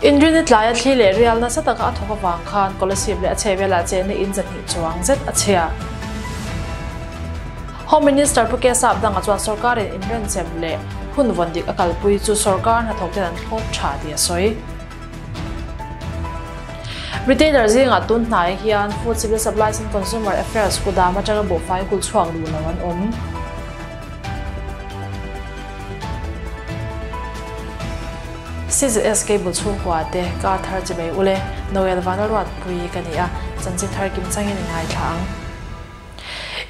Inrinni tlaia thli leh rial nasa taka a thawk avang khan Kolasib leh a chhehvelah chenna in 200 chuang zet a chhia. Home Minister Pu Kesap dangah chuan sorkarin inrenchem leh hun vawn dik a kalpui chu sorkar hnathawk ten an thlawp tha tih a sawi. Retailer zingah tun hnai hian Food Civil Supplies and Consumer Affairs kudam atanga buhfai kul chhuak duh lo an awm. CZS Cable chhungkua te kar thar chi mai ule, Noel Vanlalruatpui ka ni a, chanchin thar kim changin i ngaithla ang.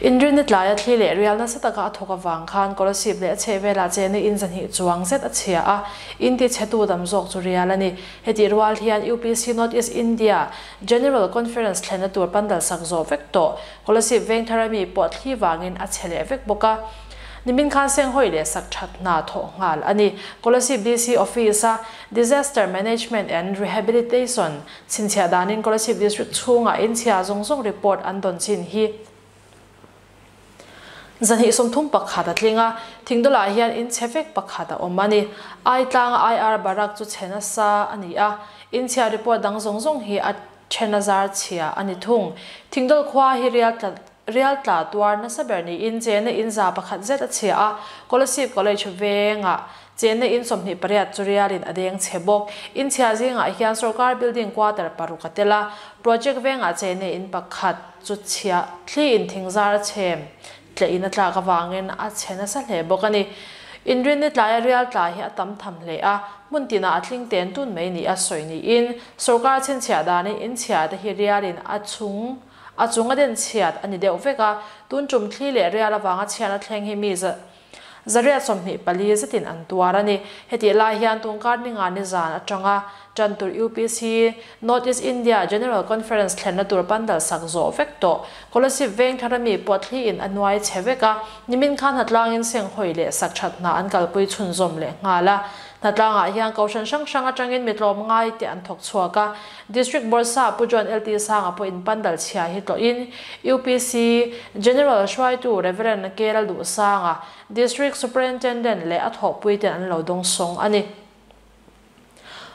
Inrinni tlaia thli leh rial nasa taka a thawk avang khan Kolasib leh a chhehvelah chenna in 200 chuang zet a chhia a, in ti chhetu dam zawk chu rial a ni. Hetih rual hian UPC North East India General Conference thlenna tur pandal sak zawh vek tawh Kolasib Vengthar ami pawh thli vangin a chhe leh vek bawk a. Nimin khan senghawi leh sak that hna thawh nghal a ni. Kolasib DC Office-a Disaster Management and Rehabilitation chhinchhiah danin Kolasib District chhungah inchhia zawng zawng report an dawn chin hi 231 a tling a, Thingdawlah hian inchhe vek pakhat a awm a ni. Aitlanga IR Barrack chu chhe nasa a ni a, inchhia report dang zawng zawng hi a then a zar chhia a ni thung. Thingdawl khua hi rial tla rial tla tuar nasa ber niin chenna in 100 zet a chhia a, Kolasib College vengah chenna in 28 chu rialin a deng chhe bawk. Inchhia zingah hian sorkar building quarter paruk a tel a, project vengah chenna in pakhat chu chhia thli in thingzar a chhem tle in a tlak avangin a chhe nasa hle bawk a ni. Inrinni tlaia rial tla hi a tam tham hle a, hmun tinah a tling ten tun mai ni a sawi niin sorkar chhinchhiah danin inchhia te hi rialin a chung a chung a den chhiat a ni deuh vek a, tun tum thli leh rial avanga chhiatna thleng hi mi 124 zetin an tuar a ni. Hetih lai hian tungkar ninga ni zan atanga tan tur UPC North East India General Conference thlenna tur pandal sak zawh vek tawh Kolasib Vengthar ami pawh thli in a nuai chhe vek a, nimin khan hnatlangin senghawi leh sak that hna an kalpui chhunzawm leh nghal a. Hnatlangah hian kohhran hrang hrang atangin mitlawm ngai te an thawk chhuak a, District Bawrhsap Pu John LT Sanga pawh in pandal chhia hi tlawhin UPC General hruaitu Reverend K Lalduhsanga, District Superintendent leh a thawhpui ten an lo dawng sawng a ni.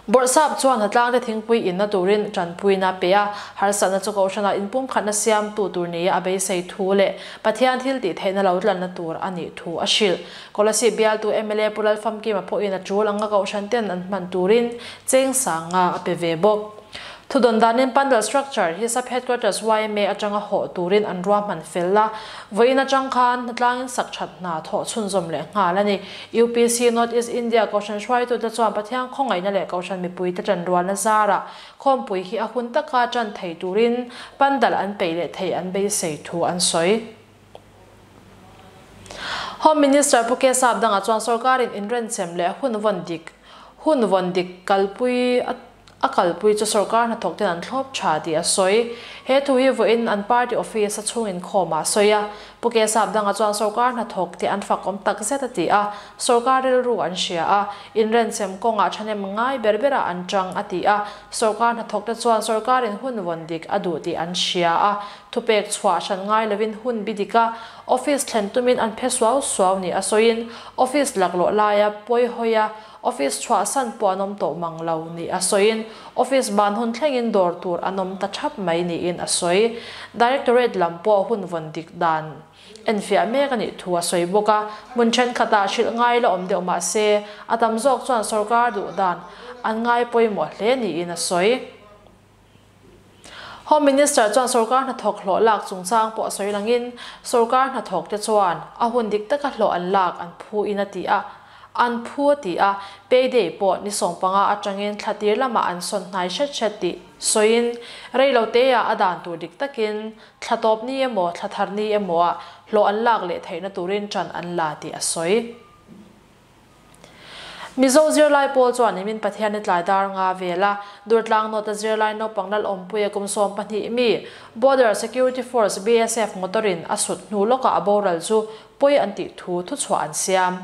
Bawrhsap chuan hnatlang te thingpui inna turin tanpuina pe a, harsatna chu kohhranah inpumkhatna siamtu tur nia a beisei thu leh Pathian thil tih theihna lo tlanna tur a nih thu a hrilh. Kolasib bialtu mla Pu Lalfamkima pawhin a tul anga kohhran ten an hman turin cheng sanga a pe ve bawk. Thudawn danin pandal structure hi sub headquarters YMA atanga hawh turin an ruahman fel a, vawiin atang khan hnatlangin sak that hna thawh chhunzawm leh nghal a ni. UPC North East India kohhran hruaitute chuan Pathian khawngaihna leh kohhran mipuite tanrualna zarah khawmpui hi a hun taka tan thei turin pandal an peih leh thei an beisei thu an sawi. Home Minister Pu Kesap dangah chuan sorkarin inrenchem leh hun vawn dik hun vawn dik kalpui a kalpui chu sorkar hnathawk ten an thlawp tha tih a sawi. He thu hi vawiin an party office a chhungin khawmah a sawi a. Pu Kesap dangah chuan sorkar hnathawk te an fak awm tak zet a ti a, sorkar rilru an hria a, inrenchem kawngah thahnem ngai ber berah an tang a ti a, sorkar hnathawk te chuan sorkarin hun vawn dik a duh tih an hria a, thupek chhuah hran ngai lovin hun bi dik a, office thlen tumin an phe suau suau ni a sawiin office laklawh laia pawi hawi a, office chhuah san pawh an awm tawh mang lo ni a sawiin office ban hun thlengin dawr tur an awm ta thap mai niin a sawi. Directorate lam pawh hun vawn dik dan enfiah mek a nih thu a sawi bawk a, hmun thenkhatah hrilh ngai la awm deuh mah se a tam zawk chuan sorkar duh dan an ngai pawimawh hle niin a sawi. Home Minister chuan sorkar hnathawk hlawh lak chungchang pawh a sawi langin sorkar hnathawk te chuan a hun dik taka hlawh an lak an phu in a ti a, an phu a ti a, payday pawh ni 15 atangin thla tir lamah an sawn hnai hret hret tih sawiin reilo te ah a dan tur dik takin thla tawp ni emaw thla thar ni emaw ah hlawh an lak leh theihna turin tan an la tih a sawi. Mizo zirlai pawl chuan nimin Pathian ni tlai dar nga vela Durtlang North a zirlai naupang lal awmpuia kum 12 mi Border Security Force BSF motorin a sut hnu lawkah a boral chu pawi an tih thu thuchhuah an siam.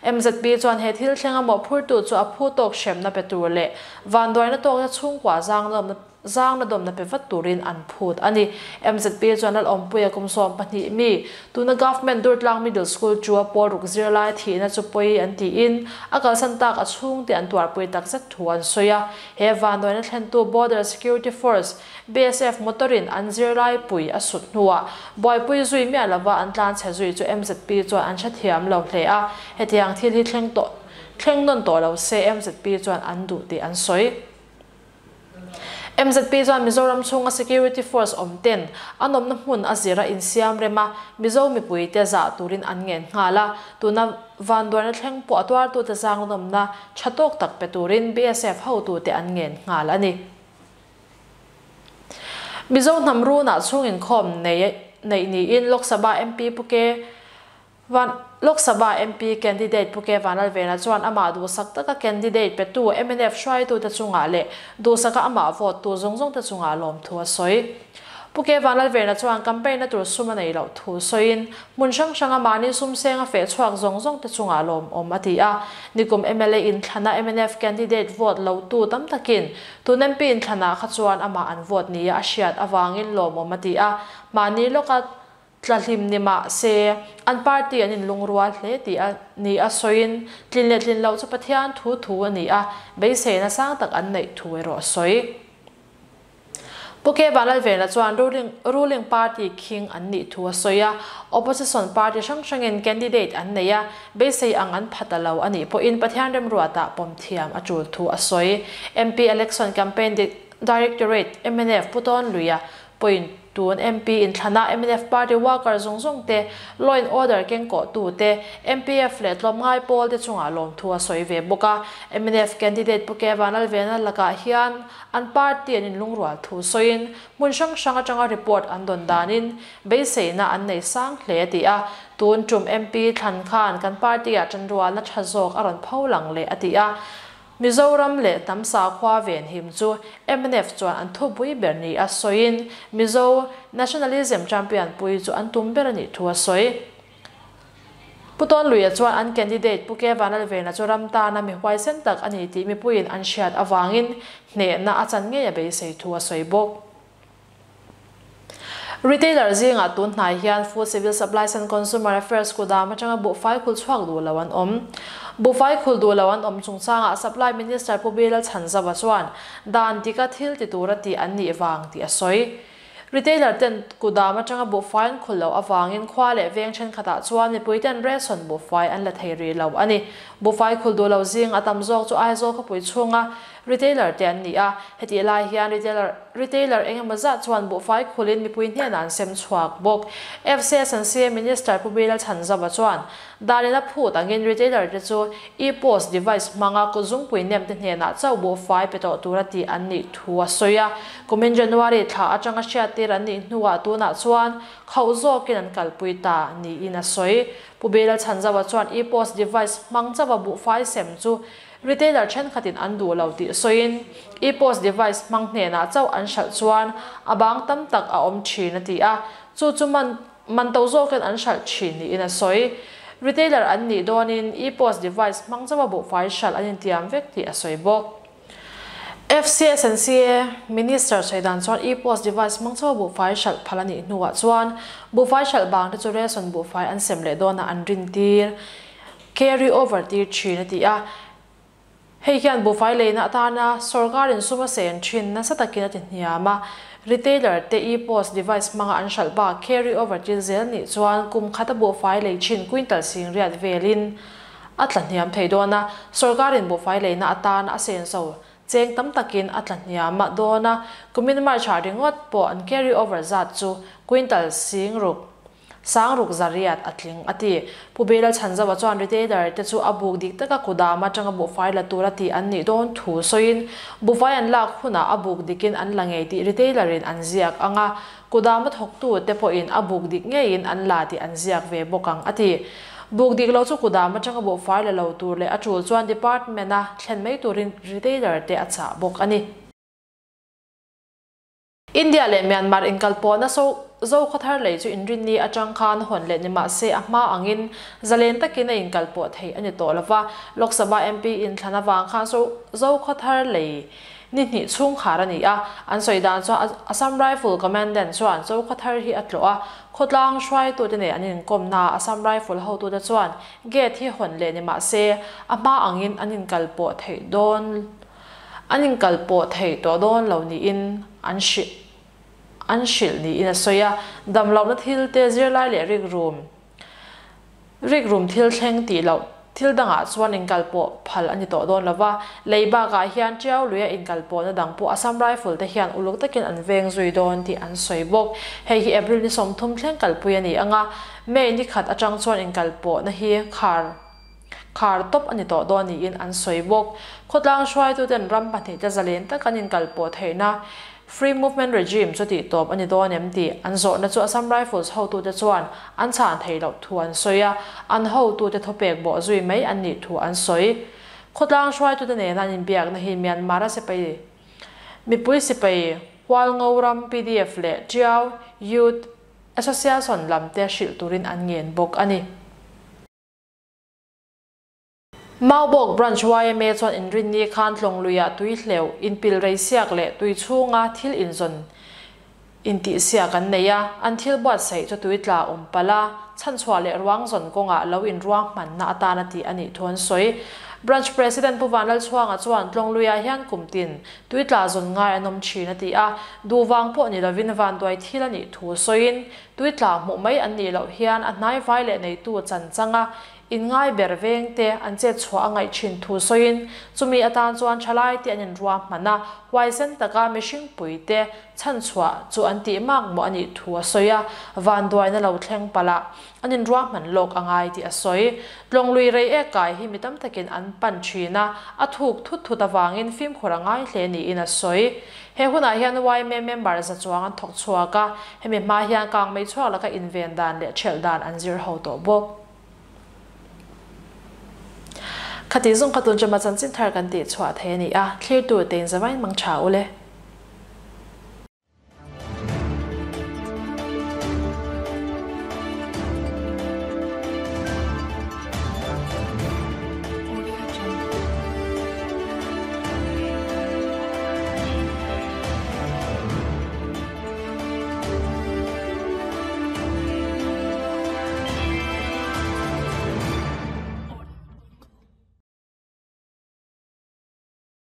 MZP chuan he thil thlenga mawhphurtu chu a phu tawk hremna pe tur leh vanduaina tawkna chhungkua zang nawmna. Zang na dawmna pe vat turin an phut a ni. MZP chuan Lalawmpuia kum 12 mi, tuna Government Durtlang Middle School chua pawl ruk zirlai thihna chu pawi an tiin a kalsan tak a chhungte an tuarpui takzet thu an sawi a. He vanduaina thlentu Border Security Force, BSF, motor-in an zirlai pui a sut hnuah buaipui zui miah lova an tlanchhe zui chu MZP chuan an hrethiam lo hle a, hetiang thil hi thleng tawh thleng nawn tawh lo se MZP chuan an duh tih an sawi. MZP chuan Mizoram chhunga security force awm ten an awmna hmun a zira insiam rem a, Mizo mipuite zah turin an ngen nghal a, tuna vanduaina thleng pawh a tuartute zangdawmna tha tawk tak pe turin BSF hotute an ngen nghal a ni. Mizo hnam runah chhung inkhawm nei neih niin Lok Sabha MP Pu Ke Van Lok Sabha MP candidate Pu Ke Vanlalvena chuan amah duhsak taka candidate petu mnf hruaitute chungah leh duhsaka amah vote tu zawng zawngte chungah lawmthu a sawi. Pu Ke Vanlalvena chuan campaign-na tur sum a nei loh thu sawiin hmun hrang hranga mahni sum seng a feh chhuak zawng zawngte chungah lawmawm a ti a. Nikum mla inthlana mnf candidate vote lo tu tam takin tun MP inthlanah kha chuan amah an vote nia a hriat avangin lawmawm a ti a. Mahni lawka Tlahlim ni mah se, an party an inlungrual hle tih a ni a sawiin, tlin leh tlin loh chu Pathian thu thu a ni a, beiseina sang tak an neih thu erawh a sawi. Pu Ke Vanlalvena chuan ruling ruling party khing an nih thu a sawi a, opposition party hrang hrangin candidate an nei a, beisei ang an pha ta lo a nih pawhin Pathian remruatah pawm thiam a tul thu a sawi. MP election campaign directorate mnf Pu Tawnluia pawhin Tun MP inthlanah mnf party worker zawng zawng te, law and order kengkawh tu te, MPF leh tlawmngai pawl te chungah lawmthu a sawi ve bawk a. Mnf candidate Pu Ke Vanlalvena lakah hian an party an inlungrual thu sawiin hmun hrang hrang atanga report an dawn danin beiseina an nei sang hle a ti a. Tun tum MP thlan khan kan party ah tanrualna tha zawk a rawn pho lang leh a ti a. Mizoram leh hnam sakhua venhim chu mnf chuan an thupui ber ni a sawiin Mizo Nationalism champion pui chu an tum ber a nih thu a sawi. Pu Tawnluia chuan an candidate Pu Ke Vanlalvena chu ram tana mi huaisen tak a ni tih mipuiin an hriat avangin hnehna a chan ngei a beisei thu a sawi bawk. Retailer zingah tun hnai hian Food Civil Supplies and Consumer Affairs kudam atanga buhfai khul chhuak duh lo an awm. Buhfai khul duh lo an awm chungchangah Supply Minister Pu Bilal Chhanzova chuan dan tika thil ti tura tih an nih vang tih a sawi. Retailer ten kudam atanga buhfai an khul loh avangin khua leh veng thenkhatah chuan mipui ten ration buhfai an la thei rih lo a ni. Buhfai khul duh lo zing a tam zawk chu Aizawl khawpui chhunga Retailer te an ni a, hetih lai hian retailer retailer eng emaw zat chuan buhfai khulin mipui hnenah an sem chhuak bawk. FCSNCA Minister Pu Bilal Chhanzova chuan danin a phut angin retailer te chu e-post device hmanga kutzungpui nem te hnenah chauh buhfai pe tawh tura tih an nih thu a sawi a. Kumin January thla atanga hriattir an nih hnuah tunah chuan khauh zawkin an kalpui ta niin a sawi. Pu Bilal Chhanzova chuan e-post device hmang chauha buhfai sem chu Retailer thenkhatin an duh lo tih sawiin, e-post device hmang hnenah chauh an hralh chuan a bang tam tak a awm thin a ti a, chu chu man man to zawkin an hralh thin niin a sawi. Retailer an nih dawnin e-post device hmang chauha buhfai hralh an intiam vek tih a sawi bawk. FCSNCA Minister sawi dan chuan e-post device hmang chauha buhfai hralh phal a nih hnuah chuan buhfai hralh bang te chu ration buhfai an sem leh dawnah an rintir. Carry over tir thin a ti a, hei hian buhfai leina atana sorkarin sum a sen thin nasa takin a ti hniam a, retailer te e-post device hmanga an hralh bak carry over tir zel nih chuan kum khata buhfai lei thin quintal sing riat velin a tla hniam thei dawn a, sorkarin buhfai leina atana a sen so cheng tam takin a tla hniam a dawn a, kumin March ah ringawt pawh an carry over zat chu quintal sing ruk Sangruk zariat a tling a ti. Pu Bilal Chhanzova chuan retailer te chu a buk dik taka kudam atanga buhfai la tur a tih an nih dawn thu sawiin, buhfai an lak hunah a buk dikin an la ngei tih retailer in an ziak ang a, kudam a thawktu te pawhin a buk dik ngeiin an la tih an ziak ve bawk ang a ti. Buk dik lo chu kudam atanga buhfai la lo tur leh a tul chuan department a thlen mai turin retailer te a chah bawk a ni. India leh Myanmar inkalpawhna zo khawthar lei chu inrinni atang khan hawn leh ni mah se a hma angin zalen takin a inkalpawh theih a ni tawh lo va. Lok Sabha MP inthlan avang khan zo khawthar lei ni hnih chhung khar a ni a, an sawi dan chuan Assam Rifle Commandant chuan Chokha thar hi a tlawh a, khawtlang hruaitute nen an inkawmnaah Assam Rifle hotute chuan gate hi hawn leh ni mah se a hma angin an inkalpawh theih dawn an inkalpawh theih tawh dawn lo niin an hrilh an hrilh niin a sawi a, damlohna thil te zirlai leh rikrum Rikrum thil thleng tih loh thil dangah chuan inkalpawh phal a ni tawh dawn lo va, lei bakah hian Tiau luia inkalpawhna dang pawh Assam Rifle te hian uluk takin an veng zui dawn tih an sawi bawk. Hei hi April ni 30 thleng kalpui a ni ang a, May ni khat atang chuan inkalpawhna hi khar khar tawp a ni tawh dawn niin an sawi bawk. Khawtlang hruaituten ram pahnihte zalen taka an inkalpawh theihna Free Movement Regime chu tih tawp a ni dawn em tih an zawhna chu Assam Rifles hotute chuan an chhan theih loh thu an sawi a, an hotute thawpek bawh zui mai an nih thu an sawi. Khawtlang hruaitute nena an inbiakna hi Myanmar-a sipai mipui sipai Hualngo ram pdf leh Tiau Youth Association lamte hrilh turin an ngen bawk a ni. Maubawk Branch yma chuan inrinni khan Tlawngluiah tui hleuh, inpil rei siak leh tui chhunga thil inzawn intih siak an nei a, an thil buatsaih chu tui tla awm palh a, chhanchhuah leh ruang zawn kawngah lo inruang hmanna atana tih a nih thu an sawi. Branch President Pu Vanlalchhuanga chuan Tlawngluiah hian kum tin tui tla zawn ngai an awm thin a ti a, duh vang pawh ni lovin vanduai thil a nih thu sawiin tui tla hmuh mai an nih loh hian a hnaivai leh neitu chan changa Inngai ber veng te an chet chhuah a ngaih thin thu sawiin, chumi atan chuan thalai te an inrua hman a, huaisen taka mihring pui te chhan chhuah chu an tih mak maw a nih thu a sawi a, vanduaina lo thleng palh a, an inrua hman lawk a ngai tih a sawi. Tlawnglui rei ek kai hi mi tam takin an pan thin a, a thuk thut thut avangin fimkhur a ngai hle niin a sawi. He hunah hian yma member za chuang an thawk chhuak a, hemi hma hian kangmei chhuak laka inven dan leh thelh dan an zir ho tawh bawk. Khati zawng kha tun chama chanchin thar kan tih chhuah thei a ni a, thlirtu tein zavain mang tha u le.